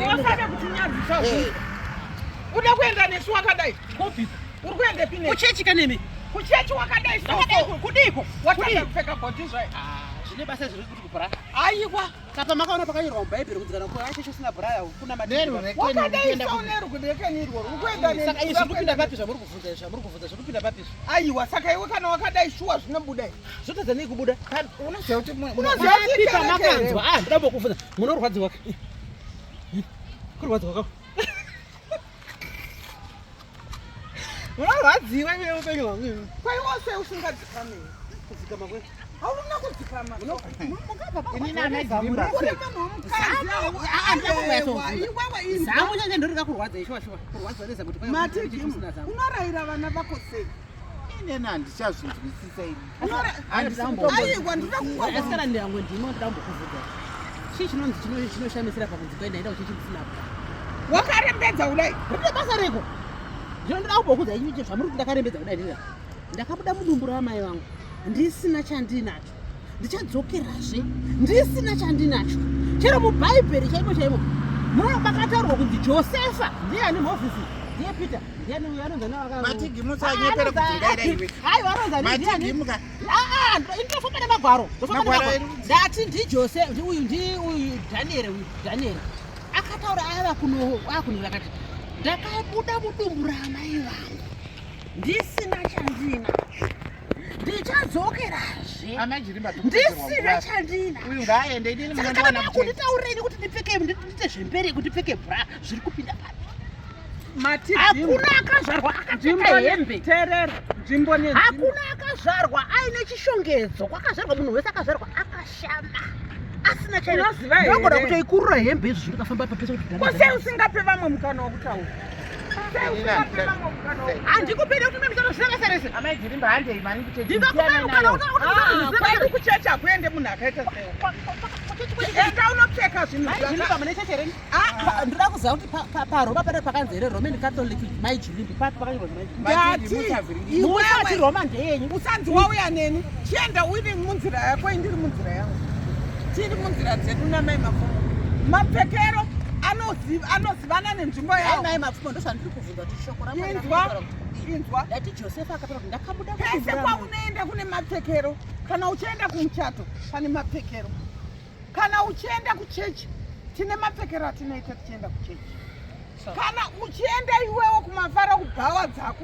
Iwasade kutinyadzisa uda kuenda nesu wakadai kupi uri kuendepi ne Kuchechi kanemi. Kuchechi wakadai Wakadai kudiko? Watanga kupfeka bhodhi zvayo. Ah, zvine basa zviri kuti kubra. Aiwa. Saka makaona pakanyorwa mubhaibheri kuti kana kuva chechi usina bra kuna Wakadai so nerukurekeni irwo uri kuenda ne. Saka izvi zviri kupinda papi zvamuri kubvunza izvi zvamuri kubvunza zviri kupinda papi izvi? Aiwa, saka iwe kana wakadai shuwa zvinobuda izvi. Zvotadza nei kubuda? Unoziva kuti unoziva kuti pamakanzwa. Ah, ndoda kumbokubvunza. Munorwadziwa. Kurwadziwa kako. Unorwadziwa iwe upenyu hwangu. Kwaiwa sei usingadzikame? Kudzikama kwe. Hauna kudzikama. Inini ana Jirimba. Uri munhu womukadzi. Iwewe Zamu chanje ndori kakurwadza ishuwa shuwa. Kurwadziwa nezamu kuti Mati unorayira vana vako sei? Inini handichazvinzwisisa ini. Aiwa ndinoda kukuona. Asikana ndyangu ndimo ndoda kumbokuvhudza. Chii chinonzi chinoshamisira pakunzi kwai ndaenda kuchechi ndisina bra. Wakarembedza kudai. Rine basa reko. Zvino ndoda kumbokudza ichi zvamuri kuti ndakarembedza kudai ndira. Ndakabuda mudumbu ramai vangu ndisina chandinacho. Ndichadzokerazve ndisina chandinacho. Chero mubhaibheri chaimo chaimo munoona makataurwa kunzi Josefa ndiye ane mhofisi ndiye Peter ndiani uyo anonzi ana waka Matigi musanyepera kudzungaira iwe. Aiwa anonzi ani ndiani? Matigi muka. Ah, ah, ndinofamba nemagwaro. Ndofamba Magwaro nemagwaro. erudzi. Ndati ndiJose, uyu ndi uyu Daniel uyu Daniel. Akataura ava kuno akuno akati ndakabuda mudumbu ramai vangu ndisina chandinacho. Ndichadzokerazve. Amai Jirimba Ndisina chandinacho. Uyu ngaaende inini Saka munondiwana kana kuchechi. makunditaurira kuti ndipfeke ndiite zvemberi kuti ndipfeke bra zviri kupinda papi? Mati Hakuna akazvarwa akapfeka hembe. Terera. Nzvimbo nenzvimbo. Hakuna akazvarwa aine chishongedzo. Kwakazvarwa munhu wese akazvarwa akashama. Asina chairo. Unoziva here? Ndogona kutoikurura hembe izvi zviri kafamba pa pese kuti Ko sei usingape vamwe mukana wokutaura? Sei usingape vamwe mukana wokutaura? Handikupinde kuti mimi zvisina basa rese. Amai Jirimba handei mani kuchechi. Ndingakupa mukana wokutaura kuti Ah, zvisina basa kwedu rese. kuchechi hakuende munhu akaita sewe. Enda unopfeka zvinhu Mai zvaka Jilimba mune cheche renyu? Ah, ndoda kuziva kuti paRoma pane pakanzi here Roman Catholic Mai Jilimbi papi pakanyorwa Mai Jilimbi? Ndati Musati iwewe Roma ndeyenyu. usanzi wauya neni chienda uri munzira yako indiri munzira yangu tiri munzira dzedu namai Mapfumo mapfekero anozivana nenzvimbo Ai yawo Mai Mapfumo ndozvandiri kubvunza kuti shoko raMwari inzwa rakataura kuti inzwa ndati Josefa akataura kuti ndakabuda pese mudumbu ramai. kwaunoenda kune mapfekero kana uchienda kumuchato pane mapfekero kana uchienda kuchechi tine mapfekero atinoita tichienda kuchechi kana uchienda iwewo kumafaro kubhawa dzako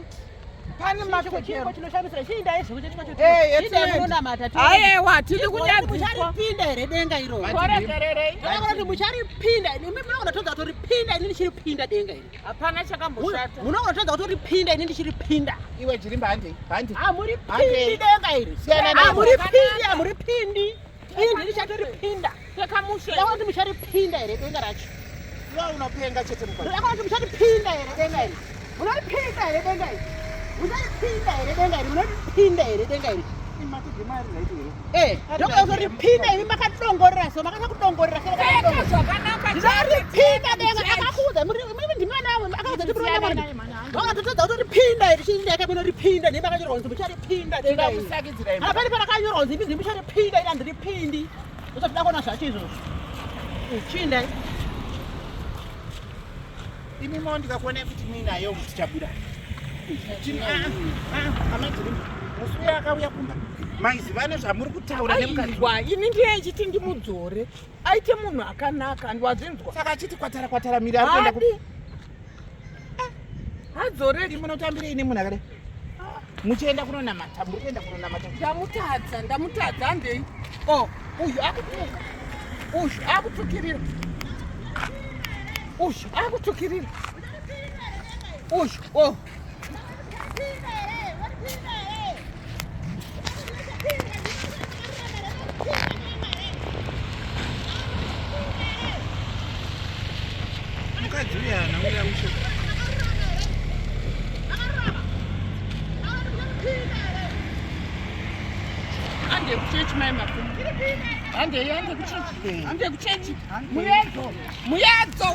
pane mapfekero chinoshamisira chiindai zvekuchechi kwacho Eh, chiindai yetu munonamata Aiwa, hatidi kunyadziswa. Mucharipinda here denga iroro? Koregererei. Ndakaona kuti mucharipinda imi munogona todza kutoripinda ini ndichiripinda denga iri. Hapana chakamboshata. Munogona todza kutoripinda ini ndichiripinda. Iwe Jirimba handei. Handei. Hamuripindi Handei. denga iri. Siyana nazvo. Hamuripindi, hamuripindi. Ini ndini chatoripinda. Pfeka mushe. Ndakaona kuti mucharipinda here denga racho. Iwe unopenga chete mukadzi. Ndakaona kuti mucharipinda here denga iri. Munoripinda here denga iri. Mucharipinda here denga iri. Munoripinda here denga iri. Matigi mari raiti here. Eh, ndokuzoripinda imi makadongorera so makasa kudongorera so Pfeka zvakanaka. Ndoripinda denga akakuudza muri mimi ndimi vana avo akaudza kuti muri vana vanga totodza kutoripinda iri chii ndaka munoripinda ndimi makanyorwa kunzi mucharipinda denga iri. Ndinokusakidzira Kana pane pakanyorwa kunzi imi ndimi mucharipinda ini handiripindi. Ndosati kuona zvacho izvozvo. Chiindai. Imi mo ndikakuonai kuti muinayo tichabuda. Amai Jirimba musi uya akauya kumba maizivana zvamuri kutaura nemukadzi. Aiwa, ini ndiye ndichiti ndimudzore aite munhu akanaka ndiwazvinzwa. Saka achiti kwatara kwatara miri ari kuenda ku Hadi. Hadzoreki. Imi munotambirei nemunhu akadai? Muchienda kunonamata, muri kuenda kunonamata. Ndamutadza, ndamutadza handei. Oh, uyu akutuka. Uyu akutukirira. Uyu akutukirira. Uyu, oh. Mukadzi uya haana uya mushe. Hande kuchechi mai Mapfumo. Handei, hande kuchechi. Hande kuchechi. Muyedzo. Muyedzo.